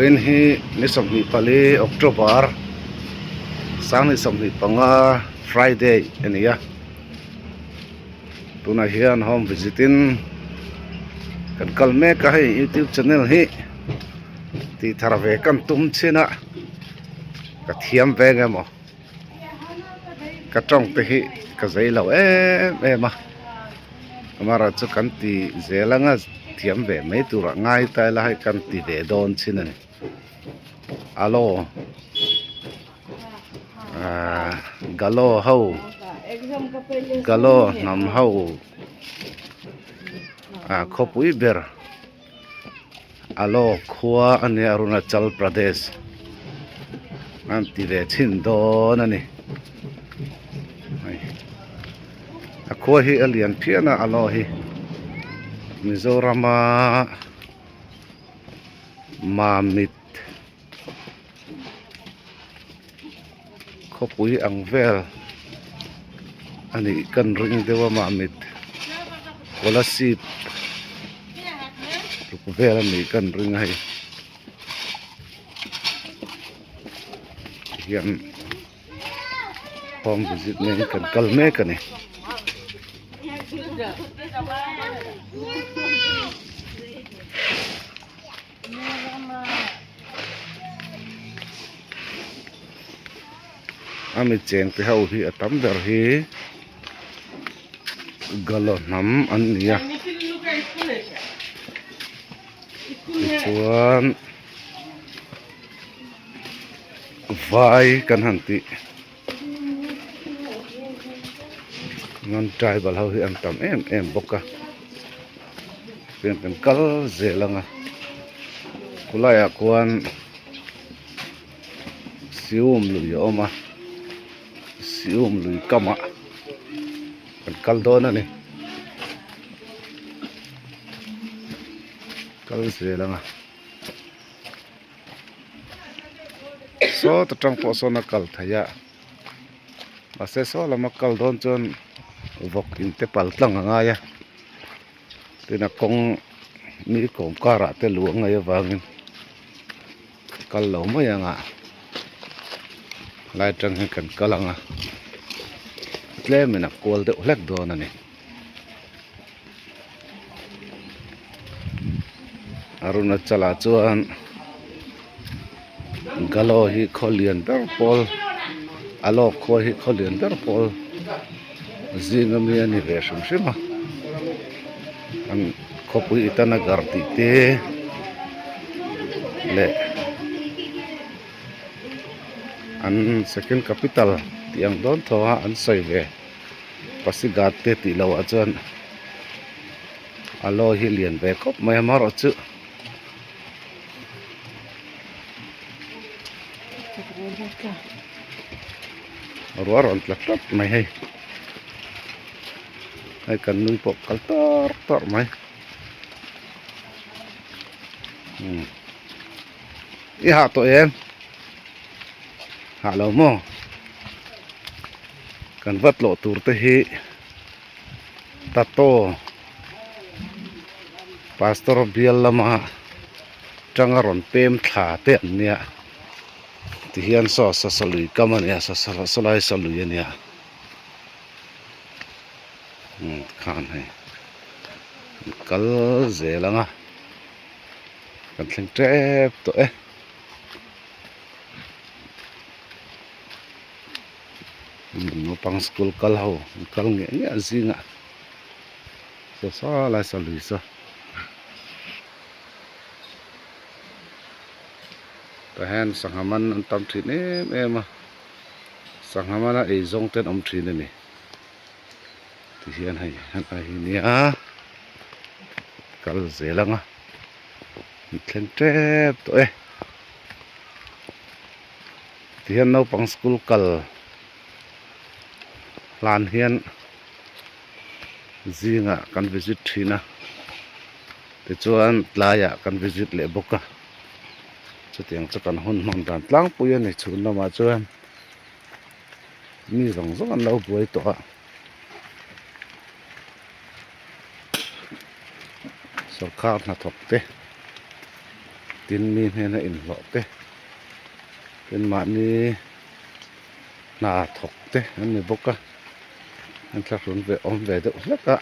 Vawiin hi ni 24 October 2025 Friday a ni a tunah hian home visit in kan kal mek a hei youtube channel hi tih thar ve kan tum chin a ka thiam ve nge maw. Ka tawng te hi ka zei lo em em a amaherawh chu kan ti zel anga thiam ve mai turah ngai ta ila hei kan ti ve dawn chin a ni alo ahh galo ho galo hnam ho ah khawpui ber. Alo khua a nia Arunachal Pradesh an ti ve chhin dawn a ni hei a khua hi a lian phian a alo hi Mizorama Mamit Khawpui ang vel a nih kan ring deuh a Mamit Kolasib tluk vel a nih kan ring a hei tihian home visit nen kan kal mek a ni. A mi cheng te ho hi a tam ber hi galaw hnam an ni a tichuan vai kan han tih non tribal ho hi an tam em em bawk a tichuan kan kal zel ang a khulaiah khuan sium lui a awm a sium lui kamah kan kal dawn a ni kal zel ang a. Sawt atang pawh sawn a kal theih a mahse saw lama kal dawn chuan vawk in te pal tlang a ngai a tin a kawng mi kawm karah te luh a ngaih avangin kal lo mai ang a lai atang hian kan kal ang a tlemin a kual deuh hlek dawn a ni. Arunachal ah chuan Galo hi khaw lian ber pawl Alok khua hi khaw lian ber pawl zing ami a ni ve hrim hrim a an khawpui Itanagar tih te leh an second capital tih ang dawn tho a an sawi ve. Pasighat te tih loh ah chuan a lawi hi lian ve khawp mai a amaherawh chu ruah rawn tla tlat mai hei hei kan nui pawh kal tawrh tawrh mai umm i hah tawh em hah lo maw. Kan va tlawh tur te hi Tato Pastor bial lama tanga rawn pem thla te an nia tihian saw saw saw lui kam a nia saw saw lai saw lui a nia umm khan hei an kal zel ang a kan thleng tep tawh e. Naupang school kal ho an kal ngiah ngiah zingah saw saw lai saw lui saw tah hian sangha man an tam thin em em a sangha mana ei zawng te an awm thin a ni tihian hei helai hi nia kal zel ang a an thleng tep tawh e. Tihian naupang school kal hlan hian zingah kan visit thin a tichuan tlaiah kan visit leh bawk a chutiang chu kan hun hman dan tlangpui a ni chhun lamah chuan mi zawng zawng an lo buai tawh a. Sawrkar hnathawk te. Tin mi hnena inhlawh te tin mahni hna thawk te an ni bawk a an thlahrun ve awm ve deuh hlek a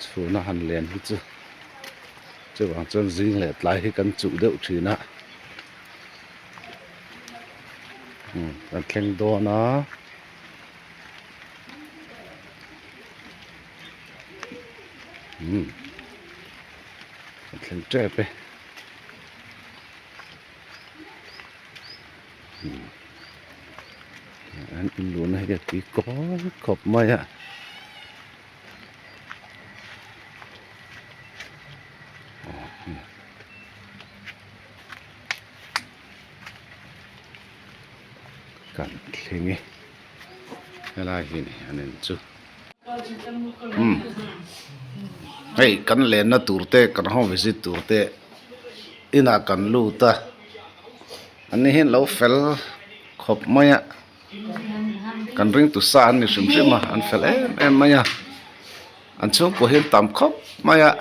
chhuna han len hi chu chuvang chuan zing leh tlai hi kan chuh deuh thin a umm kan thleng dawn a. Umm kan thleng tep e umm an in luhna hi a tui kawi khawp mai a. Kan thleng e helai hi ni an in chu umm hei kan lenna tur te kan home visit tur te inah kan lut a an ni hian lo fel khawp mai a kan ringtu sa an ni hrim hrim a an fel em em mai a an chhungkua hi an tam khawp mai a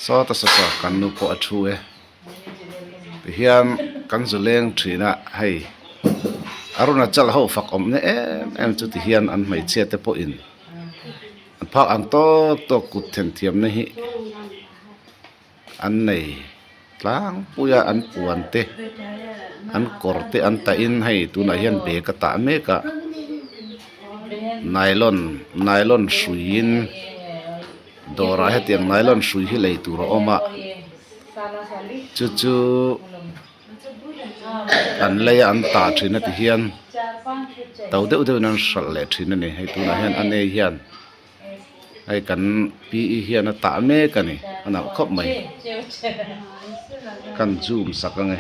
sawta saw saw kan nu pawh a thu e. Tihian kan zu leng thin a hei Arunachal ho fak awmna em em chu tihian an hmeichhia te pawhin an phak ang tawk tawk kut thenthiamna hi an nei tlangpui a an puan te an kawr te an tah in hei tunah hian bag a tah mek a nylon nylon hruiin dawrah hetiang nylon hrui hi lei tur a awm a. Chu chu an lei a an tah thin a ti hian to deuh deuhin an hralh leh thin a ni hei tunah hian a nei hian hei kan pi i hian a tah mek a ni a nalh khawp mai kan zoom sak ang e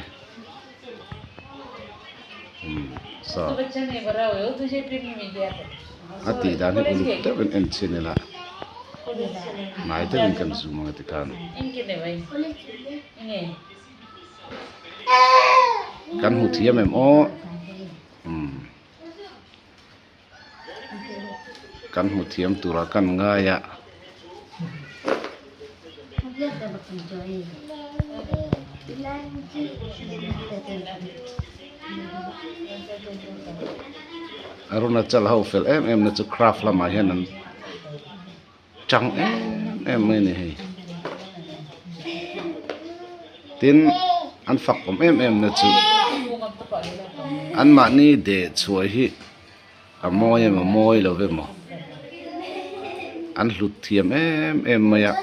umm saw a tih dan hi uluk deuhin en chhin ila hnai deuhin kan zoom ang ti khan kan hmu thiam em aw umm kan hmu thiam tura kan ngai a. Arunachal ho fel em em na chu craft lamah hian an tang em em mai a ni hei tin an fak awm em em na chu anmahni deh chhuah hi a mawi emaw mawi lo emaw an hlut thiam em em mai a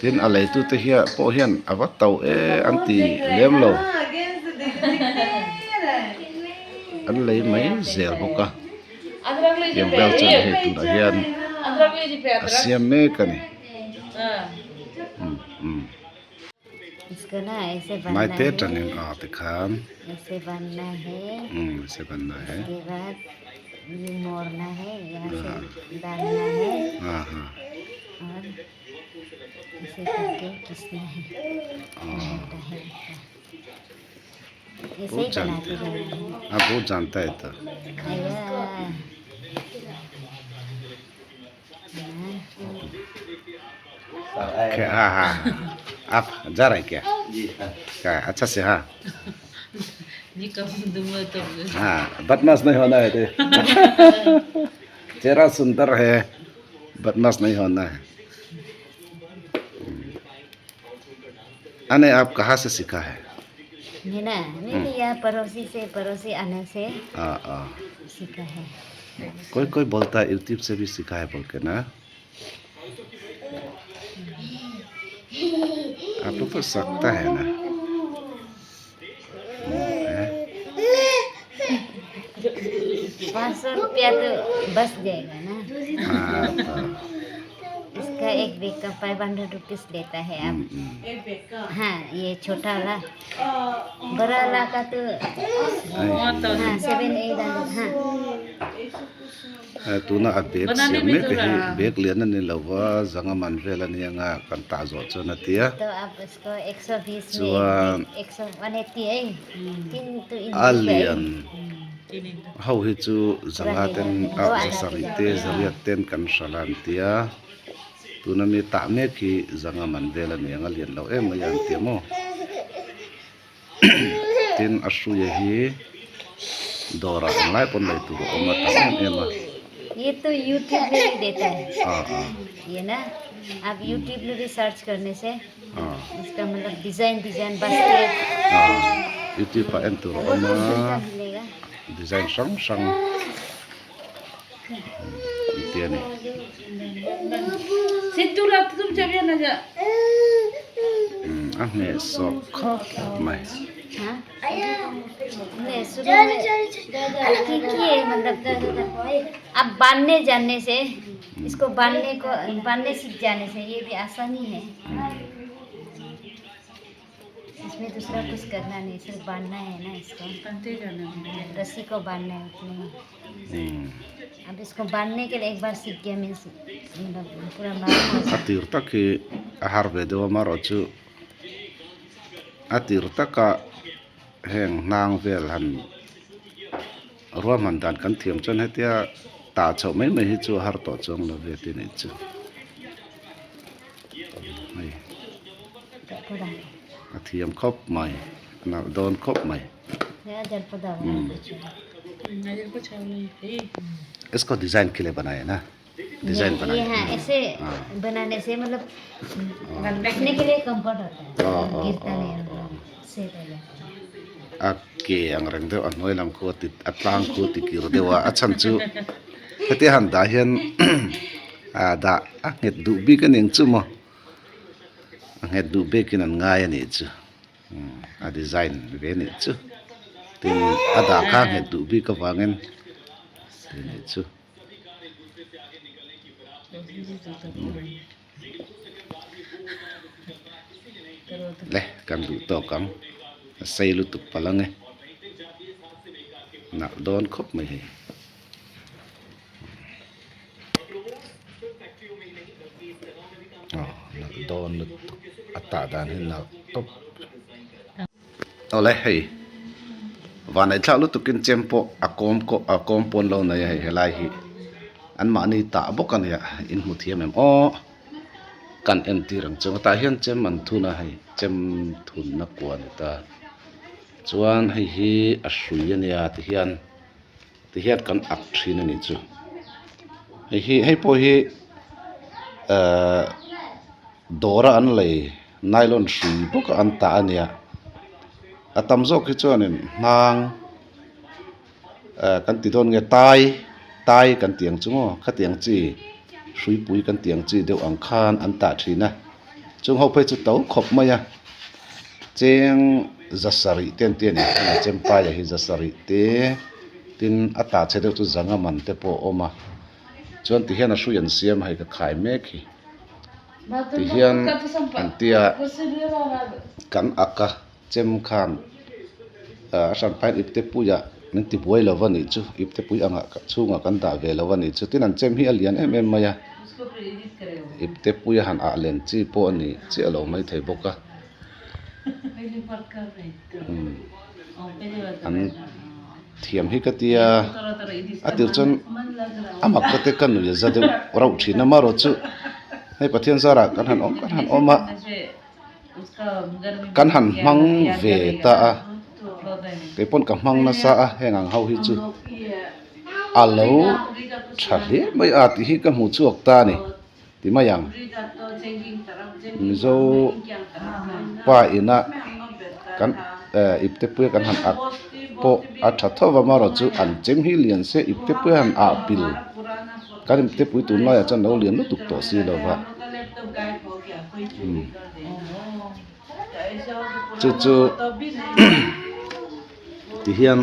tin a leitute hian pawh hian a va to e an ti lem lo an lei mai zel bawk a tiang vel chuan hei tunah hian a siam mek a ni umm. Maite atangin a tikhan umm aise banna hai ha ha बहुत जानते हैं हाँ बहुत जानता है तो हाँ हाँ आप जा रहे हैं क्या जी हाँ क्या अच्छा से हाँ जी कब दूंगा तब हाँ बदमाश नहीं होना है ते चेहरा सुंदर है बदमाश नहीं होना है अने आप कहाँ से सीखा है ये ना मेरे यहाँ पड़ोसी से पड़ोसी आने से हाँ हाँ सीखा है कोई कोई बोलता है यूट्यूब से भी सीखा है बोल के ना आप लोग तो सकता है ना 500 रुपया तो बस जाएगा ना हाँ तो इसका एक बैग का 500 रुपीस लेता है आप हाँ ये छोटा वाला बड़ा वाला का तो हाँ 7 800 हाँ tuna a bag siam mek te hi bag lian a ni lo va zanga man vel a nia nga kan tah zawh chuan a tia तो आप उसको 120 में chuan एक सौ 180 है तीन तो a lian ho hi chu zanga ten a zasarih te zariat ten kan hralh a an tia. Tuna mi tah mek hi zanga man vel a ni ang a lian lo em mai a an ti a maw tin a hruia hi dawrah englai pawn lei tur a awm a tam em em a. ये तो YouTube में भी देता है ये ना आप YouTube में भी सर्च करने से इसका मतलब design design basket YouTube ah en tur a awm a design hrang hrang. Tih a ni. A hneh sawh khawp mai. इसमें दूसरा कुछ करना नहीं सिर्फ बांधना है ना इसको रस्सी को बांधना है उतने ही अब इसको बांधने के लिए एक बार सीख गया मीन्स मतलब पूरा मालूम हो A tir tak hi a har ve deuh a amaherawhchu a tir taka heng hnang vel han ruahman dan kan thiam chuan hetia tah chhoh mai mai hi chu a har tawh chuang lo ve tih anih chu hei. A thiam khawp mai a nalh dawn khawp mai. Isko design ke liye banaya na design banaya a ke ang reng deuh a hnuai lam khu a ti a tlang khu a ti kir deuh a a chhan chu hetia han dah hian ah dah a nghet duh bik a ni ang chu maw. A nghet duh bekin an ngai a nih chu a design ve a nih chu tin a dah kha a nghet duh bik avangin ti a nih chu. Le kan duh tawk ang a sei lutuk palh ang e nalh dawn khawp mai hei. Aw nalh dawn lutuk a tah dan hi nalh tawp awle hei vanneih thlak lutukin chem pawh a kawm kawh a kawm pawn lo nei a hei helai hi anmahni tah bawk a nia in hmu thiam em aw kan entir ang chuan tah hian chem an thun a hei chem thunna kua a ni ta chuan hei hi a hrui a nia tihian. Ti hian kan ak thin a nih chu hei hi hei pawh hi ehh dawra an lei nylon hrui bawk a an tah a nia a tam zawk hi chuanin hnang eh kan ti dawn nge tai tai kan tih ang chu maw khatiang chi hruipui kan tih ang chi deuh ang khan an tah thin a chung ho phei chu to khawp mai a cheng zasarih te an ti a ni heng chempai ah hi zasarih te tin a tah chhe deuh chu zanga man te pawh a awm a chuan ti hian a hrui an siam a hei ka khai mek hi ti hian an tia kan ak a chem khan ah a hran pahin ipte puiah min ti buai lo va nih chu ipte pui angah chhungah kan dah ve lo a nih chu tin an chem hi a lian em em mai a ipte puia han ah len chi pawh a ni chiah lo maithei bawk a. An thiam hi ka tia a tir chuan a mak ka te ka nui a za deuh rauh thin a marawh chu hei Pathian zarah kan han awm kan han awm a kan han hmang ve ta a keipawn ka hmang nasa a heng ang ho hi chu a lo tha hle mai a tih hi ka hmuh chhuak ta a ni. Ti mai ang. Mizo pa ina kan ipte puia kan han ak pawh a tha tho va marawh chu an chem hi lian se ipte puia han ah pil kan ipte pui tunlaiah chuan lo lian lutuk tawh si lo va chu chu ti hian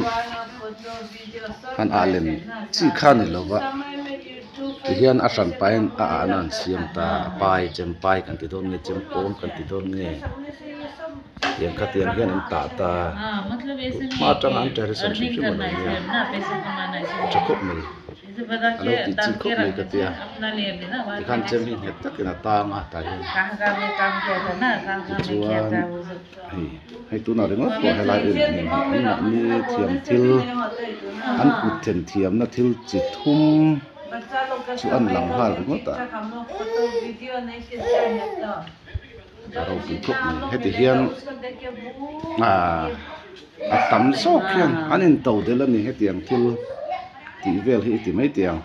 han ah lem chi kha ni lo va ti hian a hran pahin a ahna an siam ta a pai chem pai kan ti dawn nge chem kawm kan ti dawn nge tiang kha tiang hian an tah ta hma atanga an tradition hrim hrim a lo nia a tha khawp mai. A lo tih chi khawp mai ka tia tikhan chem hi nghet takin a tang a tah hian tichuan hei hei tunah ringawt pawh helai en hian an mahni thiam thil an kut then thiamna thil chi thum. chu an lang nghal ringawt a a ropui khawp mai heti hian ahh a tam zawk hian an into del a ni hetiang thil tih vel hi i ti mai teh ang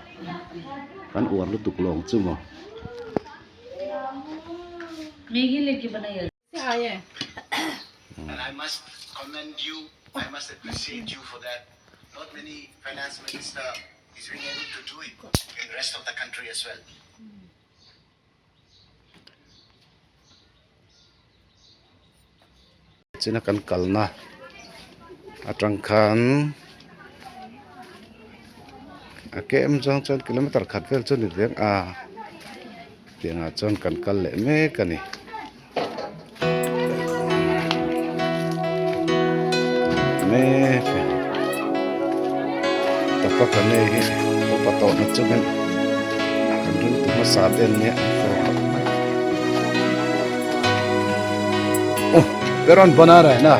kan uar lutuk lawng chu maw. And I must commend you, I must appreciate you for that. Not many finance minister is being able to do it in the rest of the country as well. China kan kalna atang khan a kem zawng chuan kilometer khat vel chu a ni vek a tiangah chuan kan kal leh mek a ni. Mek a tapa kan nei hi upa tawhna chungin kan ringtu hmasa te an nia an fel khawp mai. Aw peron bana raih na.